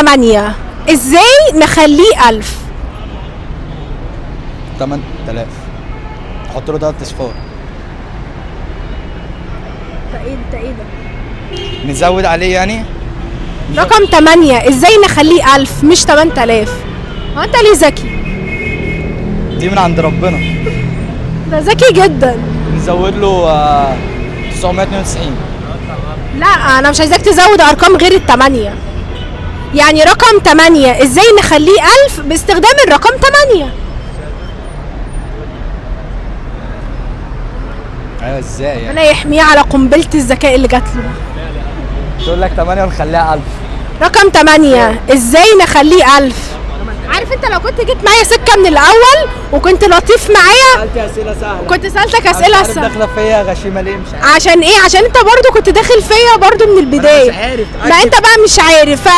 8 ازاي نخليه 1000؟ 8000، تحط له 3 اصفار. ايه ده؟ ايه ده؟ نزود عليه يعني. رقم 8 ازاي نخليه 1000 مش 8000؟ هو انت ليه ذكي؟ دي من عند ربنا. ده ذكي جدا. نزود له 992. لا، انا مش عايزاك تزود ارقام غير التمانية. يعني رقم 8 ازاي نخليه 1000 باستخدام الرقم 8؟ ايوه، ازاي يعني؟ ربنا يحميه على قنبلة الذكاء اللي جات له. تقول لك 8 ونخليها 1000. رقم 8 ازاي نخليه 1000؟ عارف انت لو كنت جيت معايا سكة من الاول وكنت لطيف معايا سالت اسئلة سهله. كنت سألتك اسئلة سهلة. داخله فيا غشيمه ليه؟ مش عارف. عشان ايه؟ عشان انت برضو كنت داخل فيا برضو من البداية. مش عارف. ما انت بقى مش عارف.